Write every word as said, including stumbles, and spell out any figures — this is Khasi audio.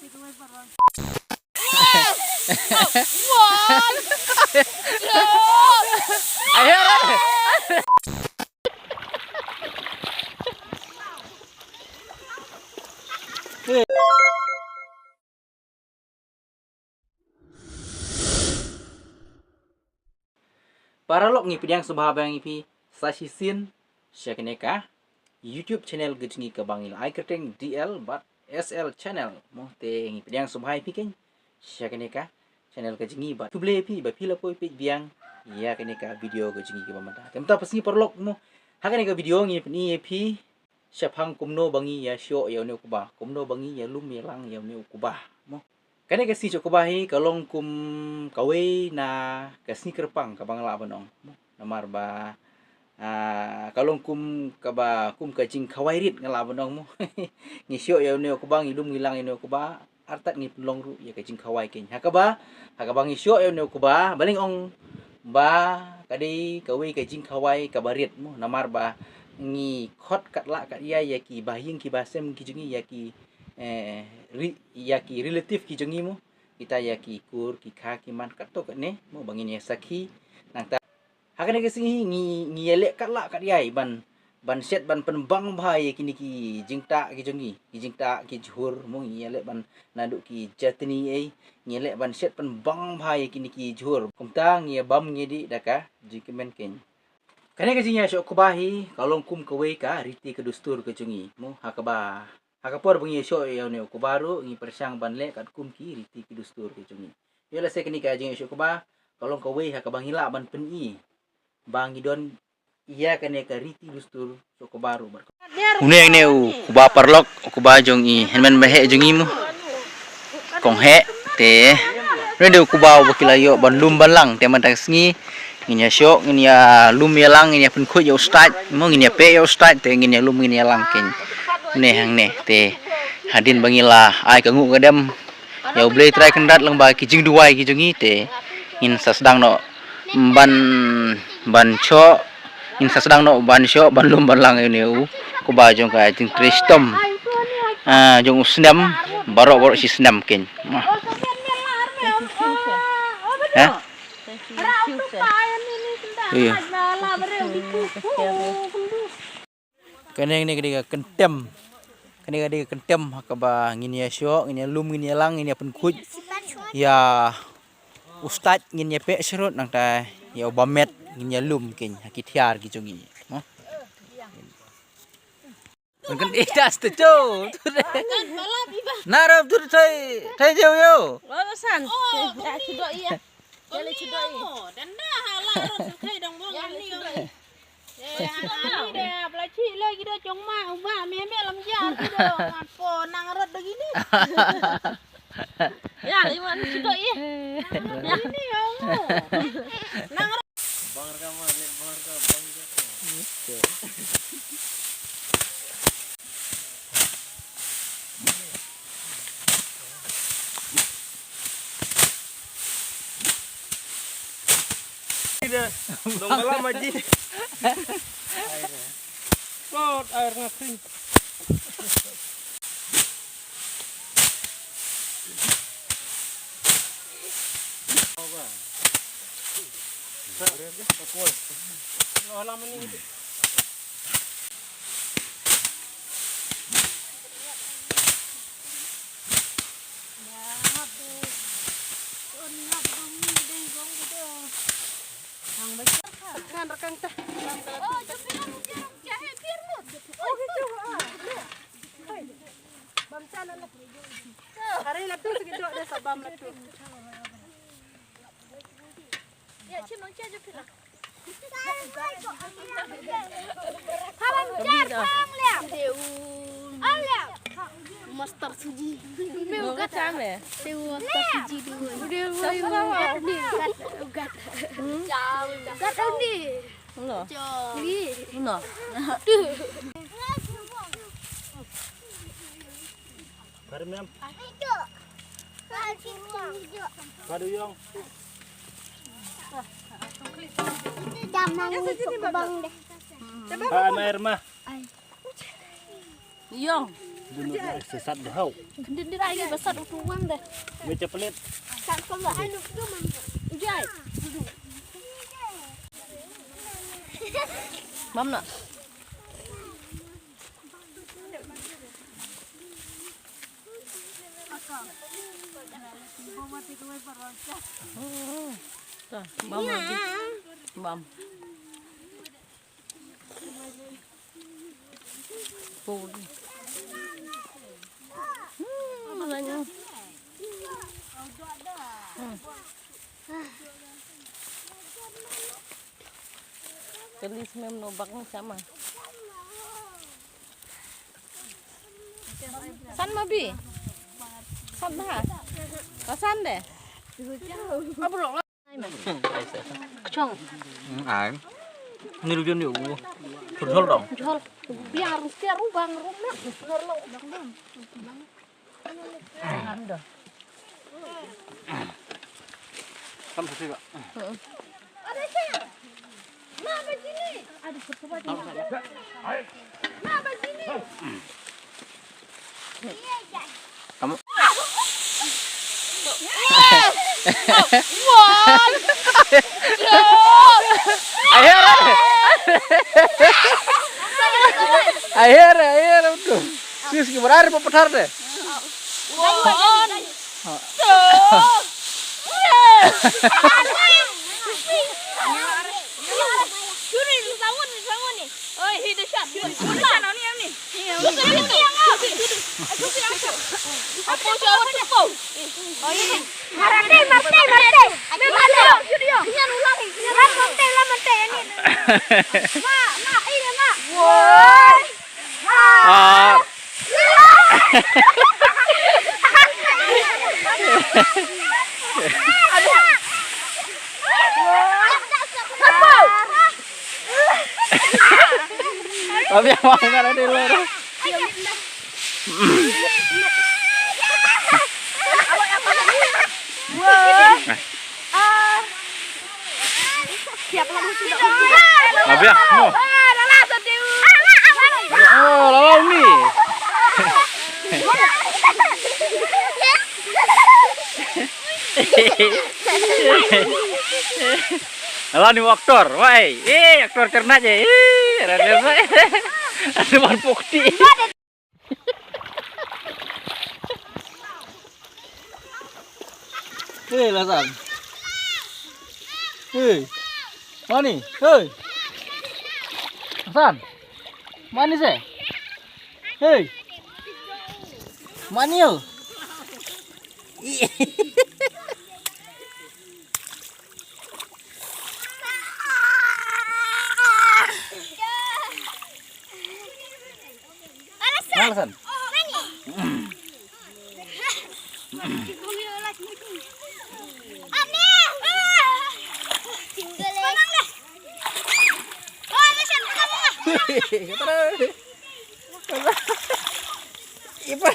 One. Two. Paralok, ngi pdiang sngewbha ba ngi phi sa shisien sha kane ka YouTube channel ka jong ngi kaba ngi la ai kyrteng D L bad S L channel mo. Te ngi pdiang sngewbha ïa phi keiñ sha kane ka channel ka jong ngi bad khublei ïa phi ba phi la poi peit biang ïa kane ka video ka jong ngi kaba mynta. Te mynta pat sngi paralok mo, ha kane ka video ngi pyni ïa phi shaphang kumno ba ngi ïa shoh ïa une u kba, kumno ba ngi ïa lum ïa lang ïa une u kba mo. Kane ka sngi shoh kba hi ka long kum kawei na ka sngi kyrpang kaba nga lah ban ong mo. Namar ba, ah, ka long kum kaba, kum ka jingkhawai rit nga lah ban ong mo. Ngi shoh ïa une u kba, ngi lum ngi lang ïa une u kba, artat ngi pynlong ruh ïa ka jingkhawai keiñ. Ha kaba, ha kaba ngi shoh ïa une u kba, balei nga ong ba ka dei kawei ka jingkhawai kaba rit mo. Namar ba ngi khot katlah katïai ïa ki bahaïing ki bahasem ki jong ngi, ïa ki, eh, ri-, ïa ki relative ki jong ngi mo. Kita ïa ki kur ki kha ki man katto katne mo ba ngin ïa sakhi. Nangta ha kane ka sngi ngi, ngi ïa leh katlah katïai ban, ban shet ban pynbang bha ïa kine ki jingtah ki jong ngi, ki jingtah ki jhur mo. Ngi ïa leh ban naduh ki jatni ei, ngi ïa leh ban shet pynbang bha ïa kine ki jhur. Kumta ngi ïa bam ngi dih da ka jingkmen keiñ. Kane ka jingïashoh kba hi ka long kum kawei ka riti ka dustur ka jong ngi mo. Ha kaba, ha ka por ba ngi ïashoh ïa une u kba ruh ngi pyrshang ban leh katkum ki riti ki dustur ka jong ngi. Ïa lehse kane ka jingïashoh kba ka long kawei ha kaba ngi lah ban pyni ba ngi don ïa kane ka riti dustur shoh kba ruh bad. Une ne u kba paralok, u kba jong i hynmen ba heh jong i mo. Kong heh te. Une de u kba uba ki la ïoh ban lum ban lang te mynta ka sngi ngin ïa shoh, ngin ïa lum ïa lang, ngin ïa pynkhuid ïa u stait mo, ngin ïa peh ïa u stait te ngin ïa lum ngin ïa lang keiñ. Une hangne te hadien ba ngi la ai ka nguh ka dem ïa U Blei Trai Kynrad lyngba ki jingduwai ki jong ngi te ngin sa sdang noh ban, ban shoh, ngin sa sdang noh ban shoh ban lum ban lang ïa une u kba jong ka jingtrei shitom, ah, jong u snem baroh baroh shi snem keiñ. Ha? Iya. Kane, kane ka dei ka kyntem. Kane ka dei ka kyntem ha kaba ngin ïa shoh, ngin ïa lum, ngin ïa lang, ngin ïa pynkhuid ïa u stait, ngin ïa peh syrut, nangta ïa u ba met ngin ïa lum keiñ ha ki thiar ki jong ngi. Mo? Kan ita stu tu. Na rap tu thai, thai jauh yo. Lo san. Ya, cuba iya. Boleh cuba iya. Danda hala rot kai dong bong ni. Ya, ya, ya, bla chi le gido jong ma, uba me me lam ja gido. Ngapo nang rot begini. Ya, lima ni cuba iya. Nang rot begini ya. Nang rot. Bang reka ma, lek bang reka, bang reka. Dong kalam aji. Kot air ngakring. Hari latu segitu ada sabam latu. Master Suji. Master Suji dulu. Udah, udah, udah. Udah, udah. Udah, udah. Lo. Ni. Lo. Karim nam. Kadu yong. Jam nang ni cukup bang deh. Pak Amer mah. Yong. Dun dun ai sesat deh hau. Din din ai ba sat utu wang deh. Ngi cepelit. Sat ko lo ai nuk tu man. Ujai. Mam na. Bam lagi. Bam. Pul. Hmm, banyak. Hmm. Kali semem no bak ni sama. San ma bi. San ha. Ka san de. Abrok. Kchong. Hmm, ai. Ni lu jun yu. Thul thul dong. Jhol. Biar rusia rubang rumah. Benar lo. Kam sesi, Kak. Kamu. Akhir. Akhir, akhir betul. Sis ki berar pa petar deh. One, two, three. Oi, hi de shot. Hi de shot. Ni ni. Ni ni. Apa jawab tu kau? Marate, marte, marte. Me marte. Ni ulang. Ni marte, marte, marte ni. Ma, ma, ini ma. Woi. Ah. Tapi apa kan ada luar? Wah. Ah. Siap lagi sudah. Abia, mo. Oh, lala uni. Lala ni aktor, wai. Eh, aktor cernak je. Eh, ada apa? Ada man pokti. Hei, Lasan. Hei. Mani, hei. Lasan. Mani se. Hei. Mani yo. Alasan. Ipa.